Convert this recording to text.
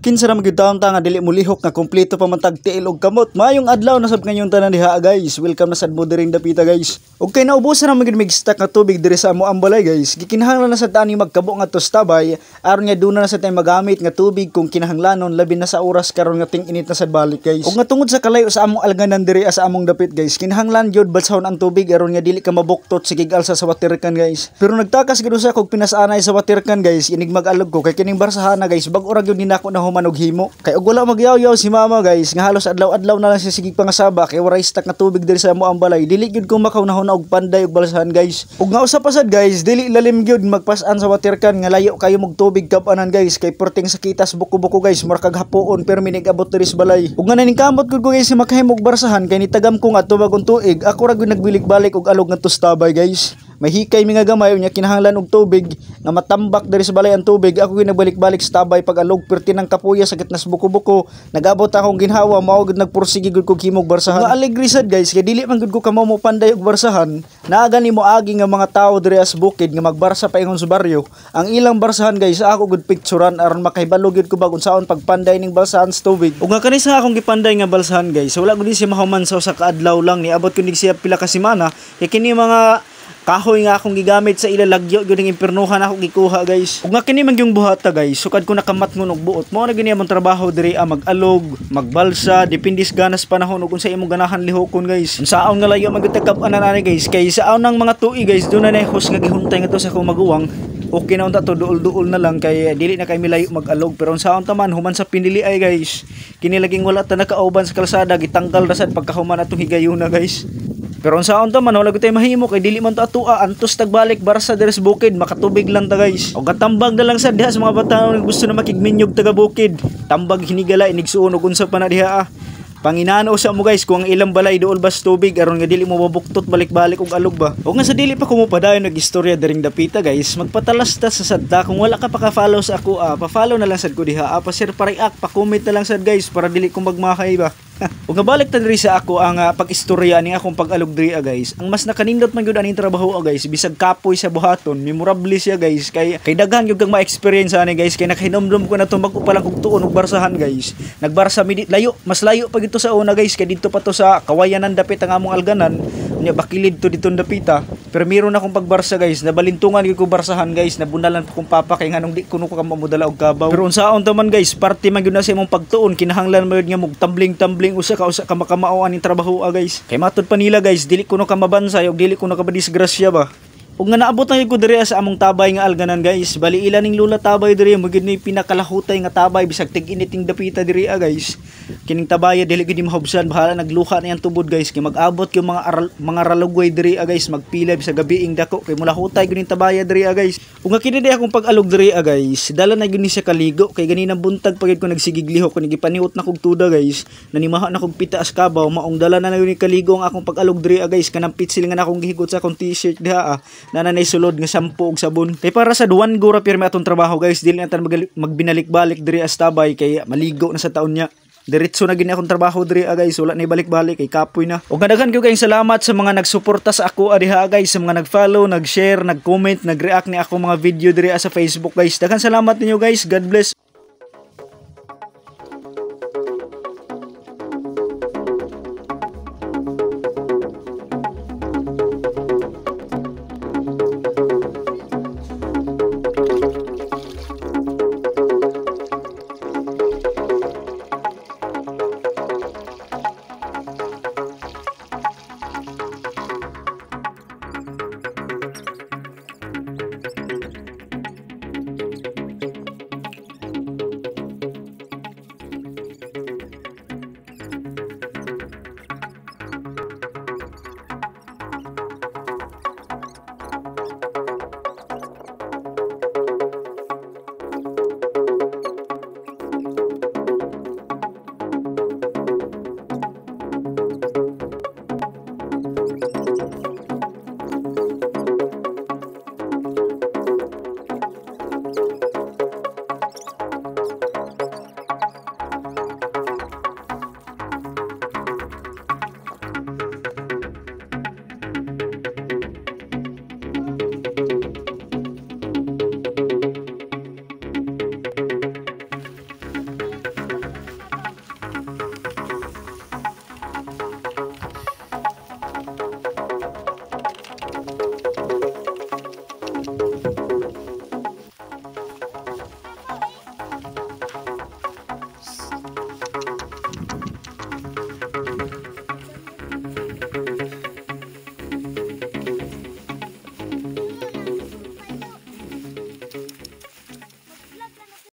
Kinsa ra man gyud taon ta nga dili molihok nga kumpleto pa man tag tiil og kamot? Maayong adlaw na sab kanyong tanan diha, guys. Welcome na sad mo diring dapita, guys. Og kay naubusan na man gyud mig stock nga tubig diri sa amo ang balay, guys. Gikinahanglan na sad ta ani magkabo ngadto sa tabay aron nga duna na sad tay magamit nga tubig kung kinahanglanon, labi na sa oras karon nga ting-init na sad balik, guys. Og nga tungod sa kalayo sa among alganan diri sa among dapit, guys, kinahanglan gyud balsahon ang tubig aron nga dili ka mabuktot sige alsa sa water can, guys. Pero nagtakas gyud usa kog pinasanay sa water can, guys, inig mag-alog ko kay kining barsahana, guys, bag-o ra gyud ni nako na human og himo. Kay og wala magyaw-yaw si mama, guys, nga halos adlaw-adlaw na lang siya sige pangasaba kay waray stock nga tubig diri sa amo ang balay, dili gyud ko makaunahon og panday og balsahan, guys. Ug nga usa pa sad, guys, dili lalim gyud magpas-an sa water can nga layo kayo mog tubig kab-anan, guys, kay perting sakitas buko-buko, guys, mura kag hapuon pero minig abot diri sa balay. Ug nga naningkamot gud ko, guys, sa makahimog barsahan kay nitagam ko nga tubag tuig, ako ra gyud nagbilik-balik og alog ngadto sa tabay, guys. May hikay mi nga gamay unya kinahanglan og tubig nga matambak diri sa balay ang tubig, ako gyud nagbalik-balik sa tabay pag alog, perti ng kapuya sa gitnas buko-buko. Nagabot akong ginhawa, mao gud nagpursige gud kog himog barsahan. Nga alegre sad, guys, kay dili man gud ko kamo mo panday og barsahan. Naa gani mo agi nga mga tawo diri sa bukid nga magbarsa paingon sa baryo. Ang ilang barsahan, guys, ako gud picturean aron makahibalo gyud ko bag unsaon pagpanday ning balsahan sa tubig. Ug nga kani sa akong gipanday nga balsahan, guys, wala gud siya mahuman sa usa ka adlaw lang, niabot ko nig siya pila ka semana kay kini mga kahoy nga akong gigamit sa ila lagyo gyud ang impernuhan ako gikuha, guys. Ug nga kini man gyung buhata, guys, sukad ko nakamatngon og buot. Mao na gyud among trabaho diri ah, mag-alog, magbalsa, depende sa ganas panahon ug unsa imong ganahan lihokon, guys. Unsaon nga layo man gyud kab-anan ani, guys, kay sa ng mga tuig, guys, duna na hose nga gihuntay ngadto sa akong maguwang. Okay na unta to, duol-duol na lang kay dili na kay milayo mag-alog, pero unsaon ta man human sa pinili ay, guys. Kini laging wala ta nakauban sa kalsada, gitanggal ra sad pagkahuman atong higayuna, guys. Pero unsaon ta man, wala gyud tay mahimo kay dili man to atua, antos tagbalik barsa diri sa bukid, makatubig lang ta, guys. Og katambag na lang sad diha sa mga bata nga gusto na makigminyog taga bukid. Tambag hinigala inigsuon og unsa pa na diha ah. Panginano sa mo, guys, kung ang ilang balay dool bas tubig aron nga dili mo mabuktot balik-balik og alog ba. Og nga sa dili pa ko mo padayon nag-istorya diring dapita, guys, magpatalas ta sa sadta. Kung wala ka pa ka-follow sa ako ah, pa-follow na lang sad ko diha ah, pa-share, pa-react, pa-comment na lang sad, guys, para dili ko magmakay ba. Ug nga balik ta diri sa ako ang pag-istorya ning akong pag-alog diri ah, guys. Ang mas nakanindot man gyud aning trabaho ah, guys, bisag kapoy sa buhaton, memorable siya, guys, kay kay daghan gyud kang ma-experience ani, guys, kay nakahinomdom ko na to bag-o pa lang kog tuon og barsahan, guys. Nagbarsa mi layo, mas layo pa gito sa una, guys, kay didto pa to sa Kawayanan dapit ang among alganan. Unya bakilid to dito dapita. Pero meron akong pagbarsa, guys, nabalintungan gyud ko barsahan, guys, nabunalan pa kong papa kay nganong di kuno ko kamamudala og kabaw. Pero unsaon ta man, guys, parte man gyud na sa imong pagtuon, kinahanglan mo gyud nga mugtambling-tambling usa ka makamao aning trabaho ah, guys. Kay matud pa nila, guys, dili kuno ka mabansay og dili kuno ka madisgrasya ba. Ug nga naabot na gyud ko diri sa among tabay nga alganan, guys. Bali ila ning lula tabay diri mo gyud ni pinakalahutay nga tabay bisag tig-init ning dapita diri ah, guys. Kining tabaya dili gyud ni mahubsan, bahala nagluha na yang tubod, guys, kay mag-abot yung mga aral, mga ralugway diri ah, guys, magpila bisag gabiing dako kay mulahutay gyud ning tabaya diri ah, guys. Ug nga kini di akong pag-alog diri ah, guys, dala na gyud ni siya kaligo kay ganinang buntag pa gyud ko nagsigig lihok ko gipaniot na kog tuda, guys. Nanimaha na kog pita as kabaw, maong dala na gyud ni kaligo ang akong pag-alog diri ah, guys, kanang pitsil nga na akong gihigot sa akong t-shirt diha ah. Nananay sulod nga sampo og sabon. Kay para sa one go ra pirmi atong trabaho, guys, dili na tan magbinalik-balik diri as tabay kay maligo na sa taon niya. Diretso na gini akong trabaho diri ah, guys, wala na balik-balik kay kapoy na. Og daghan gyud kayong salamat sa mga nagsuporta sa ako diha, guys, sa mga nag-follow, nag-share, nag-comment, nag-react ni ako mga video diri sa Facebook, guys. Daghan salamat ninyo, guys. God bless.